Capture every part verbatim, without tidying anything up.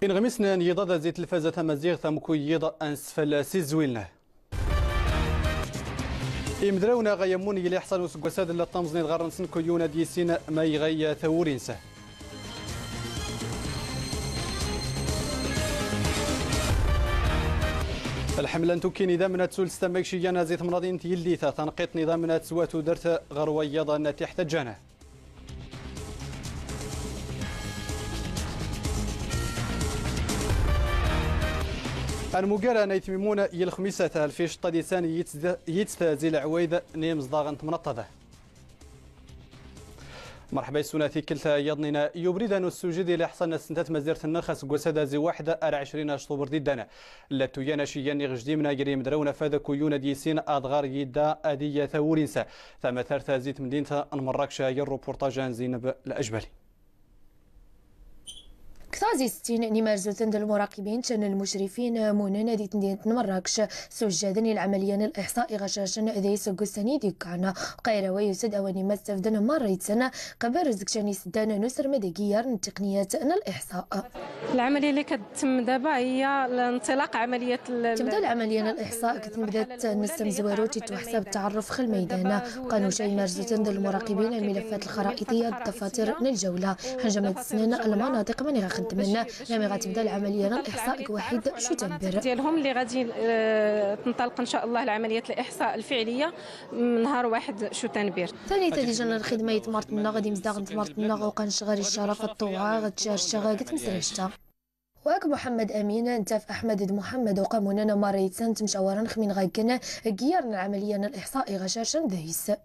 Inɣmisen n yiḍ-ad zi tlfaza tamaziɣt amkuy yiḍ ansfal s izwiln. Imdrawna ɣa yammun i liḥṣan useggas-ad, la ṭṭamẓn idɣarn-nsen kuyyun ad yissin ma iɣay tawuri-nsen. Lḥemla n tukkin idamn ad tul s tammay ciyyan zi temnaḍin n tyildit, tanqiṭ n idamn ad twa tudert ɣer wayyad n tiḥt ǧǧan. Anmugar n aytmimun i lxmisat, alfic ṭṭadisan yitzt zi lɛwayd n imẓḍaɣ n tmnaṭṭad. Marḥba yis-wen a tikkelt yaḍnin. Yubrid-awen usujed i liḥṣan n ssentat tmazirt-nneɣ aseggas-ad zi waḥed ar ɛecrin acṭuber d-iddan. La tuyyan aciyyan iɣjdimen agar imdrawna fad kuyyun ad yissin adɣar yidda ad iyya tawuri-nsen. Tamatart zi tmdint n Mṛṛakec, aya rrupuṛṭaj n Zeynab Lajbali. Kter zi settin n imarzuten d lmuraqibin ččan lmucrifin munen di tmdint n Mṛṛakec sujjaden i lɛamaliya n liḥṣa iɣacacen d iseggusen i d-ikkan. Qayrawa yused awan imassafden marra itsen qbel rrezg ččan iseddan n usrmed igiyyar n ttiqniyat n liḥṣa. العملية اللي كتتم دابا هي انطلاق عملية ال- Tebda lɛamaliya n liḥṣa akked tmdat n ssmzwarut i tweḥsab taɛruf x lmeydan. Qanun cay marzuten d lmuraqibin, lmilafat lxaraiti, d dafatiṛ n ljawla. Ḥnjam ad ssnen lmanaṭiq mani ɣa xeddmen. Lami ɣa tebda lɛamaliya n liḥṣa g waḥid cutnbir. ديالهم اللي غادي، آه، تنطلق إن شاء الله العملية الإحصاء الفعلية من نهار واحد شتنبر. Tanit ad ijan lxidma i tmart-nneɣ d imezdaɣ n tmart-nneɣ, uqan cɣar i ccaraf ṭṭuɛa ɣ tcarcɣ g tmesrect-a. Wak Muḥemmed Amin, Ntaf Aḥmed d Muḥemmed uqamunan marra itsen ttemcawaren xmin ɣa ggen g yiyyar n lɛamaliya n liḥṣa iɣacacen deg-s.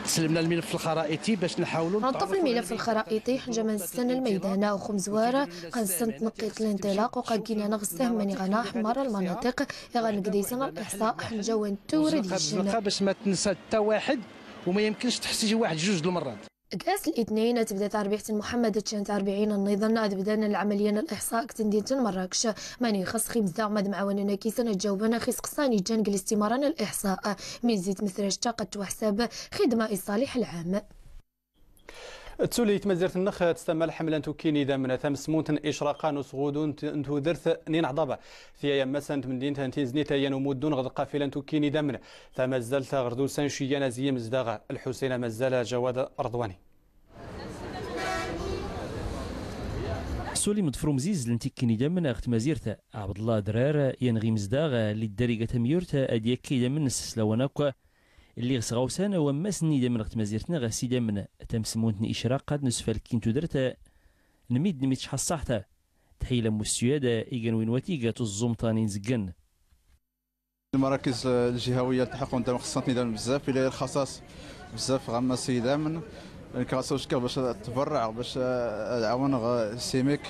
سلمنا الملف الخرائطي باش نحاولوا نطبقوا الملف الخرائطي. Ḥnjam ad nssen lmeydan, uxxum zwar ɣa nssen tneqqiṭ linṭilaq uqa gginan ɣ ssahm mani ɣa naḥ marra lmanaṭiq i ɣa negg daysen liḥṣa ḥnjawen tawra d yijjen. باش ما تنسى حتى واحد وما يمكنش تحسي شي واحد جوج المرات. G ass litnin ad tebda tarbiɛt n Muḥemmed, ččan tarbiɛin nniḍen ad bdan lɛamaliya n liḥṣa g tmdint n Mṛṛakec. Mani ixeṣṣ x imezdaɣ mad mɛawanen akk-isen ad jawben x iseqsan iǧǧan g listimara n liḥṣa. Mi zi tmesrect-a qa tweḥsab xidma i ṣṣaliḥ lɛam. Tuli tmazirt-nneɣ testama lḥemla n tukkin idamn tamsmunt n icraqa n usɣudu n t-, n tudert n Ineɛḍab. Tiyaya n massa n tmdint n Tiznit, ayan umuddun ɣ tqafila n tukkin idamn. Tamazzalt ɣer d usan ciyyan a zi imezdaɣ. Lḥusin Amazzal, Jawad Ṛeḍwani. Suli meḍfer umzizzl n tikkin idamn ɣ tmazirt, Ɛebḍella Adrar, yan ɣ imezdaɣ lli ddar iga tamyurt ad yakk idamn s lawan akk. Lliɣ sɣawsan wammas n idamn ɣ tmazirt-nneɣ s idamn, tamsmunt n icraq ad nusfalki n tudert, nmid nmid cḥa ṣṣaḥt. Tḥila n ussuyad igan win watig tuẓẓumt n inzeggen. المراكز الجهوية للتحقق والدعم خصنا تنيدامن بزاف، إلا الخصاص بزاف غمس يدامن. كاسوش كا باش تبرع، باش تعاون غ سيميك،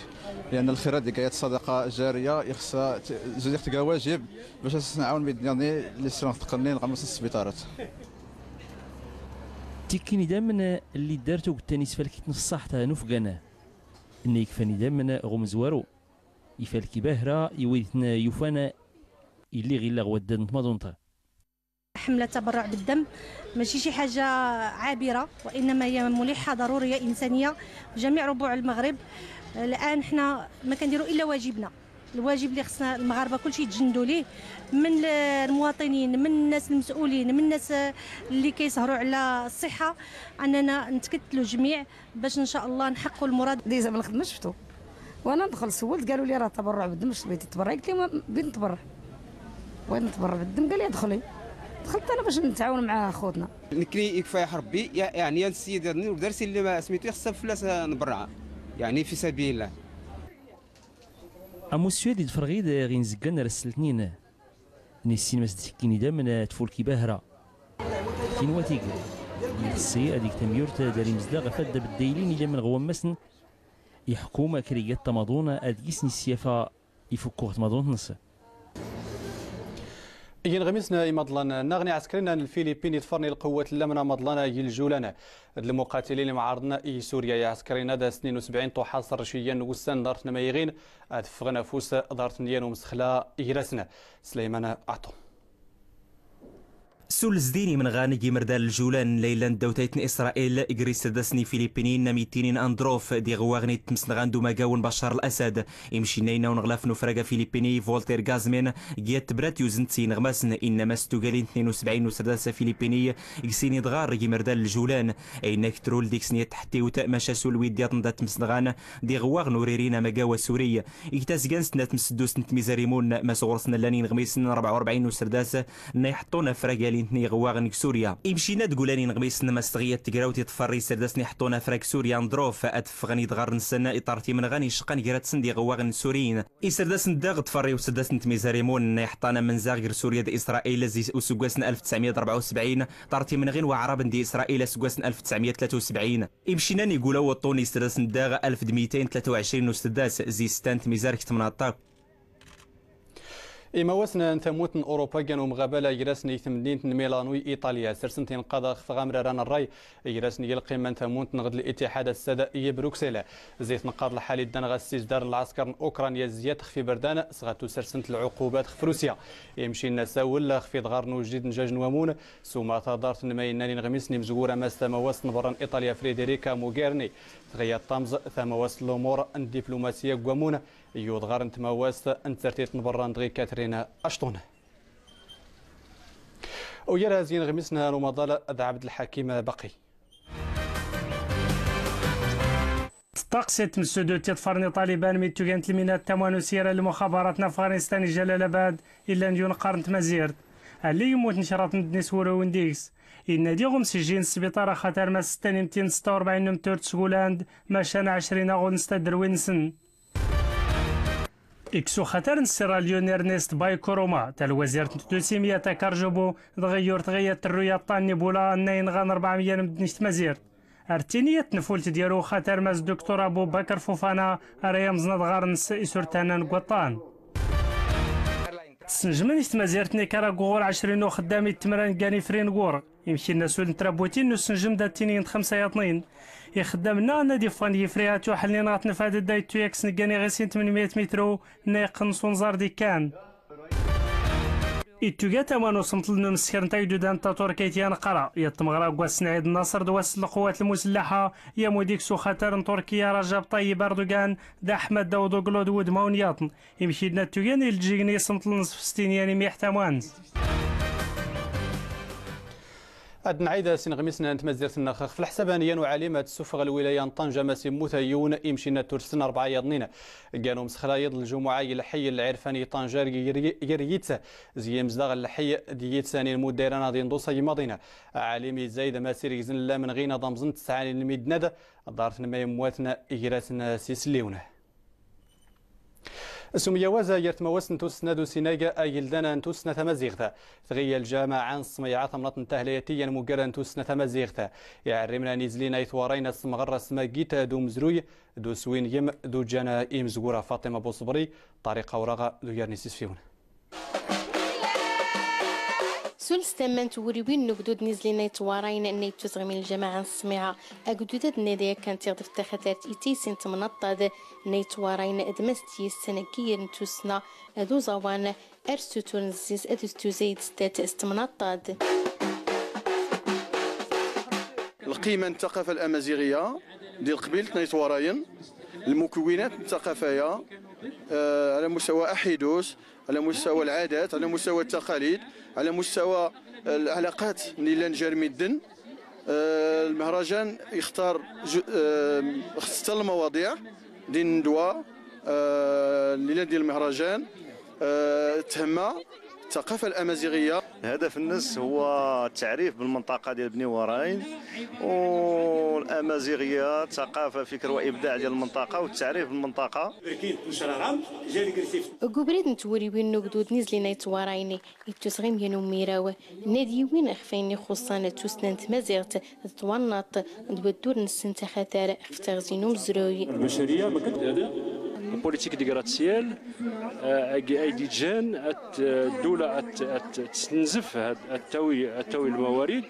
لأن الخيرات ديك هي الصدقة جارية، يخصها ت-، زيد يختك واجب باش نعاون بيدني اللي سرون تقنين غمس السبيطارات. Tikkin idamn lli ddar tuget n isfalkit n ṣṣaḥt nufgan. Nna ikfan idamn ɣ umezwaru. Ifalki bahra i wid ten-yufan illi ɣ illa ɣ waddad n tmaḍunt. حملة تبرع بالدم ماشي شي حاجة عابرة، وإنما هي ملحة ضرورية إنسانية في جميع ربوع المغرب. الآن حنا ما كنديرو إلا واجبنا، الواجب اللي خصنا المغاربة كلشي يتجندوا ليه، من ال-، المواطنين، من الناس المسؤولين، من الناس اللي كيسهروا على الصحة، أننا نتكتلوا جميع باش إن شاء الله نحققوا المراد. ديزا من الخدمة شفتو، وأنا ندخل سولت، قالوا لي: "راه تبرع بالدم، واش بغيتي تبرعي؟" قلت لهم: "بغيت نتبرع، بغيت نتبرع بالدم." قال لي: "ادخلي." دخلت أنا باش نتعاون مع خوتنا. نكري يكفى يا ربي، يا-، يعني يا السيد هذا النور درسي اللي ما سميتو يخصها فلاس نبرعها، يعني في سبيل الله. Amussuyad idfer ɣid ɣ inzeggan ar sseltnin. Nissin mas d-tekkin idamn tfulki bahra. Tin watig, yixṣi ad ig tamyurt dar imezdaɣ ɣef ad d-abeddaylin idamn ɣ wammasn, iḥkum akrigat tamaḍun ad gis nisyafa ifukku ɣ tmaḍunt-ns. Inɣmisen imaḍlan nnaɣ n iɛsekrin n Lfilipin iḍfern i lqewwat n lamn amaḍlan ag iljulan d lmuqatilin imɛarḍen i Surya. Iɛsekrin-ad, snnin u sebɛin tuḥaṣ rrciyyan n wussan ḍartn ma iɣin ad ffɣn afus ḍartn yan umsxla igrasn. Slayman Aṭu. Sul zdin imenɣan g imerdal n ljulan la illan ddaw tayt n Isṛail, gr iserdasen ifilipiniyen am ittinin Androf d iɣewwaɣen i tmesnɣan d umagaw n Bacar Lasad. Imcinna inna uneɣlaf n ufrag afilipini Voltaire Gazmin g yat tebrat yuzent s yineɣmasen, inna mas tugalin tnin u sebɛin n userdas afilipini g sin idɣar g imerdal n ljulan. Ayna ktrul deg-sen yat tḥettiwt, maca sul wid yaḍen da tmesnɣan d iɣewwaɣen ur irin amagaw asuri. G tasganst n at Mseddust n tmizar imun, mas ɣur-sen llan ineɣmisen rebɛa u rebɛin n userdas nna iḥeṭṭun afrag alin n iɣewwaɣen g Surya. Imcinna deg ulan ineɣmisen, mas tɣiyat tegrawt iṭṭfar iserdasen iḥeṭṭun afrag Surya Androf ad ffɣen idɣar-nsen iṭar timenɣan iceqqan grat-sen d iɣewwaɣen suriyin. Iserdasen daɣ ṭṭfar i userdas n tmizar imun nna iḥeṭṭan amenzaɣ gr Surya d Isṛail zi useggas n alef tesɛemya d rebɛa u sebɛin, ṭar timenɣin waɛraben d Isṛail aseggas n alef tesɛemya d tlata u sebɛin. Imcinna n igulaw uṭṭun iserdasen daɣ alef d meytayn tlata u ɛecrin n userdas zi stan tmizar g temnaḍt akk. Imawasen n tamunt n Urupa gan umɣabal agrasen i temdint n Milano i Iṭalya, sersen tinqaḍ ɣef tɣamrara n ṛṛay agrasen i lqima n tamunt n ɣed Litihad ass-ad i Bruksel. Zi tneqqaḍ lḥal iddan ɣas s izdar n lɛaskar n Ukranya zzyat xf iberdan, sɣa tusersent lɛuqubat xf Rusya. Imcinna sawel xf idɣar n ujdid n jaj n wamun, s umata ḍart n ma innan ineɣmisen imezwura mas tamawast n berra n Iṭalya Frederica Mogherini tɣiya ṭṭamẓ tamawast n lumur n diplumasiya g wamun, i udɣar n tmawast n tsertit n berra n dɣi Catherine Ashton. Ugar azyin ɣ misna n umaḍal d Ɛebd Lḥakim Baqi. Teṭṭaqsi tmessuduti ṭfarni Ṭaliban mi tugant lminat tamwan usira n lmuxabarat n Afɣanistan i Jalalabad, illan d yunqar n tmazirt. Alli yemmuten kraḍ n medden iswuruwen deg-s. Innadi umsijji n sbiṭar axatar ma s ttanimtin setta u rebɛin n umtur tsgulan-d, maca n ɛecrin aɣud n stadderwi-nsen. Iksu xatar n Sierra Leone Ernest Bai Koroma, talwazirt n tdusi Mia Takarjobo, dɣi yur tɣiya trruya ṭṭan n Ebola, nna inɣan rebɛa meyya n medden g tmazirt. Ar tini yat tnfult d yaru xatar mas Doktor Abu Bakr Fofana, ara yamẓen adɣar-nnes isurtanan g waṭṭan. Ssenjmen g tmazirt Nicaragua ɣur ɛecrin n uxeddam i ttemran gan ifri n gur. Imkinna sul n trabutin n usenjem da tinin d xemsa yaḍnin. Ixeddam-nneɣ nna d iffɣen yifri ha tuḥelnin ɣa tnfaded da ittu yaksn ggan iɣisin tmenmiyat mitru nna iqqen s unẓar d ikkan. Ittuga tama n usemṭel n umeskar n tagduda n taturkit ya neqra yat tmeɣra g wass n Ɛid Nnaṣer d wass n lquwat lmusellaḥa, yamud iks uxatar n Turkiya Rajab Tayyib Erdogan d Aḥmed Dawduglu d wudmawen yaḍn. Imkinna ttugan ilǧigen isemṭel n sfestin yan imiḥ tamwan. Ad nɛid s ineɣmisen n tmazirt-nneɣ. Xef leḥsab n yan uɛalim, ad tessufeɣ lwilaya n Ṭanja mas immut yiwen, imcinna tursen rebɛa yaḍnin. Gan umsexlayeḍ n ljumuɛa i lḥey n lɛirfan i Ṭanja ger yitsa, zi imezdaɣ n lḥey d yitsanin muddayra n ad inḍus agmaḍin. Aɛalim izayed mas irgzen llan amenɣin ad amẓen tesɛanin n midden ad ḍarten ma immwaten igrasen s iselliwen. S umyawaz gar tmawast n tussna d usinag ageldan n tussna tamaziɣt, tɣiya ljamaɛa n ṣṣmayɛa tamnaḍt n Tahlayati yan muggar n tussna tamaziɣt. Iɛerrimen n izlin ay twarayn assemɣer asmagit d umezruy d uswingem d uǧǧan imezwura Faṭima Buṣebri, Ṭariq Awraɣ d ugar n isisfiwen. Sul s tama n twuriwin n ugdud n izlin ay twarayn n ay tusɣimin ljamaɛa n ṣṣmiɛa, agdud ad nnadi akka n tiɣdeft taxatart i taysi n tmnaḍt-ad n ay twarayn d mas d yis n aggir n tussna d uẓawan, ar sutur n zzis ad tuzayd sdat s tmnaḍt-ad. القيمة الثقافة الأمازيغية ديال قبيلة نايت وراين، المكونات الثقافية، آه، على مستوى أحيدوس، على مستوى العادات، على مستوى التقاليد، على مستوى العلاقات اللي لان جار ميدن. آه، المهرجان يختار جو-، آه، ستة المواضيع ديال الندوة، آه، اللي لان ديال المهرجان، آه، تهمة الثقافة الأمازيغية. الهدف النس هو التعريف بالمنطقة ديال بني وراين والأمازيغية، ثقافة، فكر وإبداع ديال المنطقة والتعريف بالمنطقة. G ubrid n twuriwin n ugdud n izlin ay twarayn, ittusɣim yan umiraw n ad yiwin ɣef ayen ixuṣṣan tussna n tmaziɣt d twannaḍt d waddur-nsen taxatar ɣef teɣzi n umezruy. البشرية ما كت- La politique dégratielle, euh, ay, ay d-iǧǧan ad, euh, ddula ad, ad, ad testenzef, ad, ad tawi, ad tawi lmawarid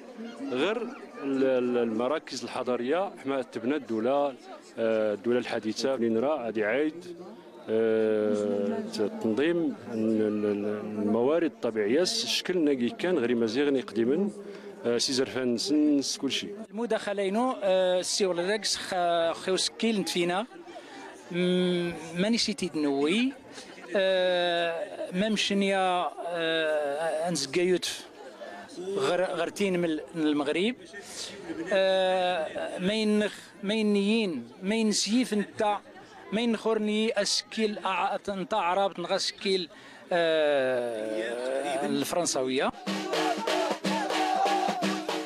ɣer l-, l-, lmarakiz lḥadariya, ḥma ad tebna ddula, euh, ddula lḥadita. Li nra ad iɛayd Eh, tanḍim n, n, n, n lmawarid ṭṭabiɛiyat, cckel-nni i yekkan ɣer Imaziɣen iqdimen, eh, s izerfan-nsen, s kulci. Lmudaxala-inu, eh, ssiwḍeɣ deg-s x-, xi usekkil n tfina, mm, mani s i t-id-newwi, eh, ma mecna, eh, ad nzegga yutef ɣer, ɣer tinmel n Lmeɣrib, eh, ma innex, ma inniyin, ma inesyifen ta, ma innex ur nyi asekkil a-, n taɛrabt neɣ asekkil, eh, n lefransawiya.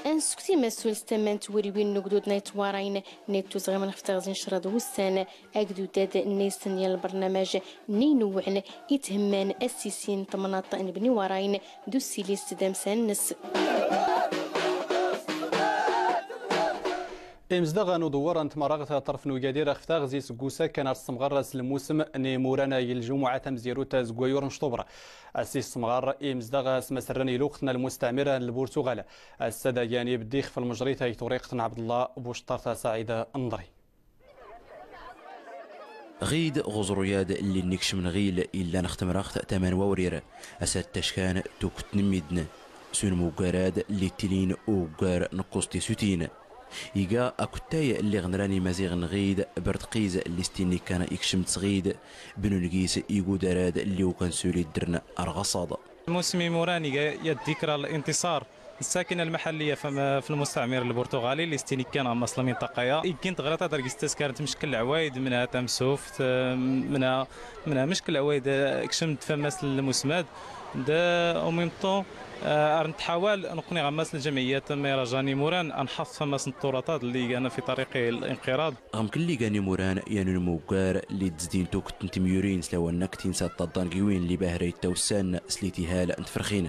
Ad nsekti massul s tama n twuriwin n ugdud n At Warayen, nna ittusɣimen ɣef teɣzi n ccreḍ wussan, agdud-ad nna istenyan lbernamaj nna inewwɛen, ithemman assisin n temnaḍt n Bni Warayen d ussilis d amsan-nnes. Imezdaɣ n udewwer n tmerɣt ṭṭerf n ugadir ɣef taɣzi seg usakkan ar ssemɣer s lmusem n imuran ag ljumuɛa tamzirut seg wayyur n cṭuber. Ass issemɣer imezdaɣ asma serran i lweqt n lmusteɛmir n Lburtuɣal. Ass-a dagan ibeddi ixef lmejrit ag tewriqt n Ɛebdellah Bucṭart Saɛid Nḍri. Ɣid ɣ uẓruyad lli nnikcem nɣil illan ɣ temraɣt tama n wawrir, asad tackan tukt n immidn s unmuggarad lli ttilin uggar n kuẓ tisutin. Iga akuttay lli ɣ nran imaziɣ nɣid, berdqiz lli s tinnikkan ikcem d sɣid, bnun gis igudarad lli ukan suli ddrn ar ɣaṣaḍ. Lmusem imuran iga yad dikra lintiṣar. Nessakin almaḥalliya f lmusteɛmir lburtuɣali lli s tinnikkan ɣ maṣ lminṭaqa-ya. Iggin teɣra tadergist taskar n tmeckel lɛwayd, menha tamsuft, menha, menha meckel lɛwayd, kcem d fammas n lmusmad. D, au même temps, ar nettḥawal nekkni ɣ maṣ ljamɛiyat ma irajan imuran, ad nḥaḍ fammas n ttuṛaṭ-ad lli igan fi ṭariq linqiraḍ. Ɣ mkelli gan imuran yan unmuggar lli d-zdin tukt n temyurin s lawan n akk tinsa ṭṭaḍḍa n giwin lli bahra ittawssan s litihal n tferxin.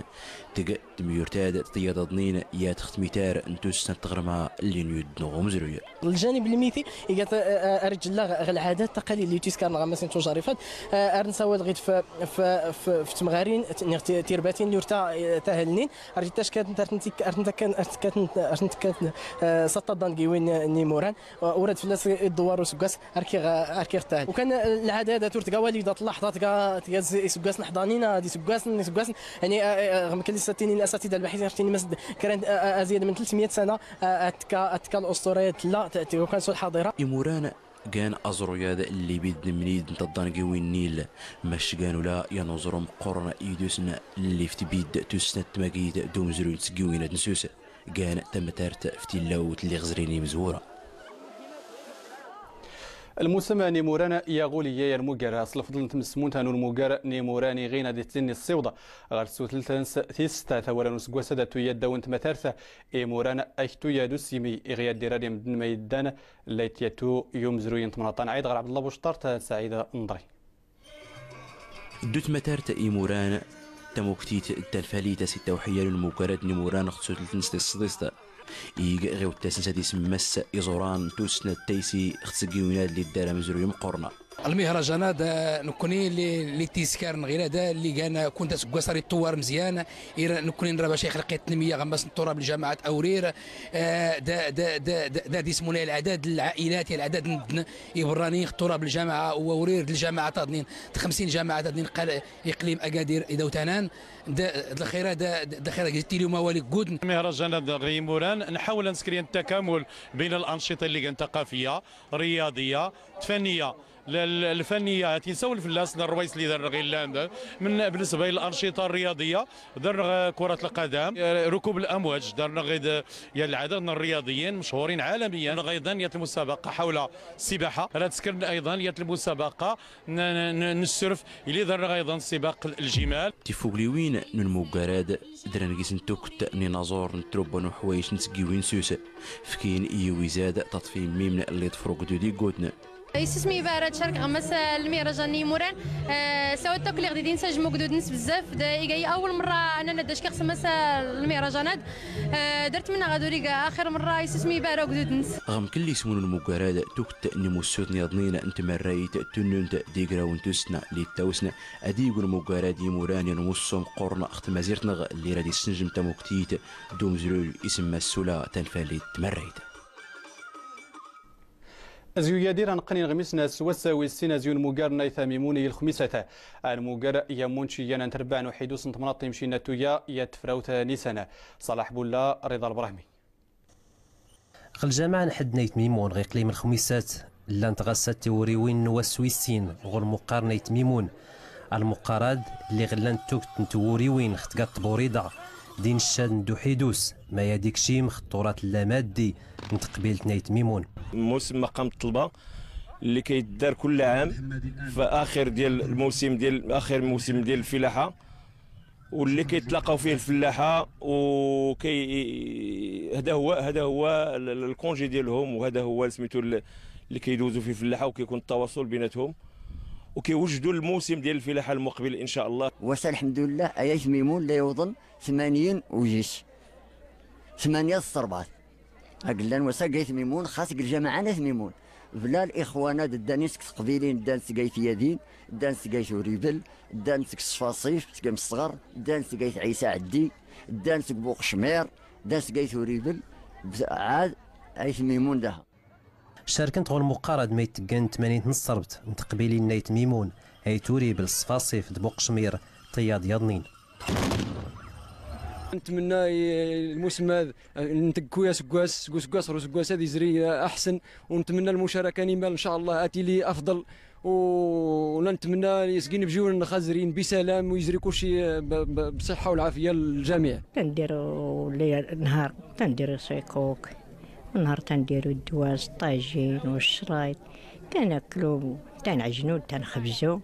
Tg tmyurt-ad tṭiyyaḍ aḍnin yat ɣ tmitar n tussna n tɣerma lli n yuddn ɣ umezruy. Ljanib lmiti iga t-, a-, a-, ar iǧella ɣ lɛadat taqalil lli tiskar neɣ ammas n tujarifat, a-, ar nsawal ɣid f, f, f, f temɣarin t-, neɣ ti-, tirbatin lli ur ta-, tahalnin, ar ttackat ar tent-, ar tent-, ar tent-, ar tent-, a, s aṭṭaḍḍa n giwin n imuran. Ur ad fell-as iḍewwer useggas, ar kiɣ, ar kiɣ ttahal. Ukan lɛada da tur tga wali da tlaḥḍa tga, tga iseggasen ḥḍanin, ad iseggasen, iseggasen. Yani, a, a, ɣ mkelli s ad tinin asatid albaḥit, ar tinin mas d-, kra n, a, a, azyad min tlettmya sana, a, ad tekka, ad tekka l'usṭura tella, t-, t-, ukan s lḥaḍira. Imuran gan aẓruyad lli bid nemnid n taḍḍa n giwin Nil, mac gan ula yan uẓru meqqurn idusn lli f tbid tussna n tmagit d umezruy n tgiwin ad nsus. Gan tamtart f tillawt lli ɣ zrin imezwura. Lmusem n imuran yaɣul iga yalmuggar s lfeḍl n tmesmunt n unmuggar n imuran iɣin ad ittin issiwḍ ɣer tsutlt-ns tis setta tawala n useggas ad tuyya ddaw n tmatart imuran aktuya d usimi iɣ yad irar imedden ma yeddan lli t-yattu yumezruy n tmnaḍt. Nɛid ɣer Ɛebdellah Bucṭart, Saɛid Nḍri. Ddu tmatart imuran, tamuktit d tanfalit as ittawḥi yal unmuggarad n imuran ɣ tsutlt-ns tis sḍist. Ig ɣiwt-asn s ad isemmas iẓuran n tussna d taysi ɣ tgiwin-ad lli ddar amezruy meqqurn. Lmihrajanad, eh, nekkni lli, lli tiskar nɣil ad lli gan, eh, kunt aseggas ar ittuwar mezyan, ir nekkni nra bac ixleq itnmiya ɣ ammas n turab lǧamaɛa n Awrir, eh, da, da, da, da, da d ismun ya lɛadad n lɛailat, ya lɛadad n medden, iberraniyen ɣ turab lǧamaɛa u Awrir d lǧamaɛa taḍnin, d xemsin lǧamaɛa taḍnin qal iqlim Agadir Idawt Anan, d, d lxira, d, d lxira g tili umawal iggudn. Mihrajan-ad ɣ imuran, nḥawel ad nsker yan takamul bayn lanṣiṭa lli gan taqafiya, riyadiya, tfanniya. L-, l-, lfanniya, ad tinsawel fell-as, n rrwayes lli darnɣ illan, min, بالنسبة للأنشطة الرياضية، darnɣ, eh, كرة القدم, eh, ركوب الأمواج, darnɣ id, ya lɛadad n rriyadiyin mechhurin ɛalamiyan. Darnɣ ayḍan yat lmusabaqa ḥawla ssibaḥa, rad skren ayḍan yat lmusabaqa n, n, n, n ssurf, illi darnɣ ayḍan sibaq ljimal. Tifugliwin n unmuggar-ad dran gis n tukt n inaẓuren d trubba n uḥwayec n tgiwin s us, fkin i yiwizad taṭfi mmimn lli ḍfr ugdud iggutn. Isismi bara ad carkeɣ ɣ mass lmihrajan n yimuran, eh, s wawal akk lli ɣ d-idin s ajmu ugdud-ns bezzaf, d iga-yi awwal merra ana ad d-ackiɣ s mass lmihrajan-ad, eh, dart mennaɣ ad uriɣ axir merra isismi bara ugdud-ns. Ɣ mkelli ismun n unmuggar-ad tukt n imussuten yaḍnin n tmarrayt tunnunt d igraw n tussna lli ttawsn, ad ig unmuggar-ad imuran yan umussu meqqurn ɣ tmazirt-nneɣ lli rad issenjem tamuktit d umezruy isemma s ula tanfalit tmarrayt. Azyu yadir anqan inɣmis n aswas wis sin azyu n mugar n ayt Mimun i lxmisat. Anmugar yammun ciyan n trebbaɛ n uḥidus n tmnaḍt imci n Tuya ya tefrawt Nisan. Ṣalaḥ Bulla, Riḍa Lbrahmi. Ɣ lǧamaɛ n ḥedd n ayt Mimun ɣ iqlim n lxmisat, llant ɣassat tiwuriwin n wass wis sin ɣur lmuqqar n ayt Mimun. Almuqqar-ad lliɣ llant tugt n twuriwin ɣ tgaṭ tburiḍa d inccad n duḥidus, ma yad ikcim ɣ tturat n lamaddi n teqbilt n ayt Mimun. Lmusem maqam ṭṭelba اللي كيدار كل عام في آخر ديال الموسم ديال آخر موسم ديال الفلاحة، واللي كيتلاقاو فيه الفلاحة وكي هذا هو هذا هو ال- ال- الكونجي ديالهم، وهذا هو سميتو ال- اللي كيدوزو فيه الفلاحة، وكيكون التواصل بيناتهم، وكيوجدوا الموسم ديال الفلاحة المقبل إن شاء الله. Wass-a, lḥemdullah, ay ayt Mimun la yewḍen tmanyin u jis. Tmanya s ṛebɛa. Agellan wass-a g ayt Mimun, xas g lǧamaɛ n ayt Mimun. Bla lixwan-ad ddan seg teqbilin, ddan seg ayt Yadin, ddan seg ayt Uribel, ddan seg Ṣfaṣif, seg Imesɣer, ddan seg ayt Ɛisa Ɛeddi, ddan seg Buqecmir, ddan seg ayt Uribel, bd-, ɛad ayt Mimun daha. Carkent ɣur lmuqqar-ad ma itteggan tmanint n ṣṣerbt n teqbilin n ayt Mimun, ayt Uribel, Ṣfaṣif d Buqecmir, tiyaḍ yaḍnin. Netmenna i lmusem-ad, eh, nteg kuya aseggas, seg useggas ɣer useggas ad izri, eh, aḥsen, u netmenna lmucaraka n imal, ncallah, ad tili afḍel, u netmenna seg inebjiwen-nneɣ ad zrin bisalam, u izri kulci, eh, b-, b-, bṣiḥḥa u lɛafiya n lǧamiɛ. Tandiru lli-, nhar, tandiru ṣikuk, nhar tandiru ddwaz, ṭajin, u ccrayt, tanaklu, tanɛejnu, tanxebzu,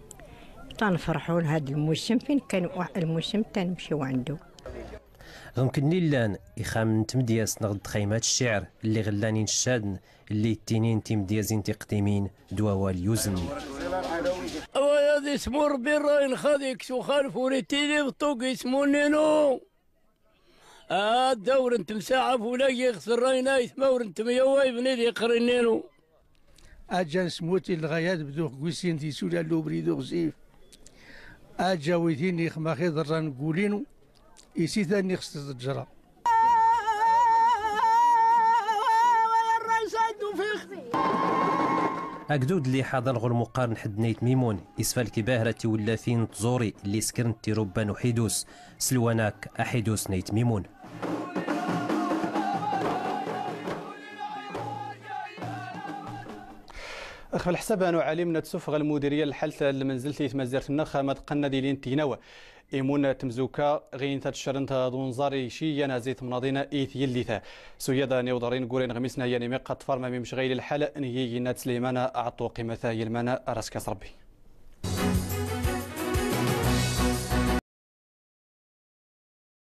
tanferḥu n had lmusem, fin kan wa-, lmusem tanmci wa ɛendu. Ɣ mknni llan ixxamen n tmedyazt neɣ d txaymat ccɛer lli ɣ llan inccadn lli ittinin timedyazin tiqdimin d wawal yuzn. Away ad ismu Ṛebbi ṛṛay n xad iks uxalef ur ittini beṭṭu g ismu-nninu. Ad dawr n temsaɛaf ula g ixes ṛṛay n aytma ur n temyawa ibni d iqri-nninu. Aǧa n smut i lɣayat bduɣ gwisin di sula lubrid uɣzif. Aǧa witin ixmax iḍerran n gulinu, isitan ixs tẓeǧra. Agdud lli iḥaḍan ɣur lmuqqar n ḥedd n ayt Mimun, isfalki bahra tiwllafin n tẓuri lli iskrnt tirubba n uḥidus, s lwanak aḥidus n ayt Mimun. Ɣef lḥsab n uɛalim n tsufeɣ n lmudirya n lḥalt n lmenzelt i tmazirt-nneɣ, ma d-qqan ad ilint tignaw. Imun n tmzuka ɣin ta tcerrent d unẓar i ciyan a zi temnaḍin i tyellit. S uyaḍ n iwḍarin gurin ɣ misna yan imiq ad tfarmam imcɣil lḥal n yiyi n At Sliman Ɛeṭṭuq, imat yelman ar as-kas Ṛebbi.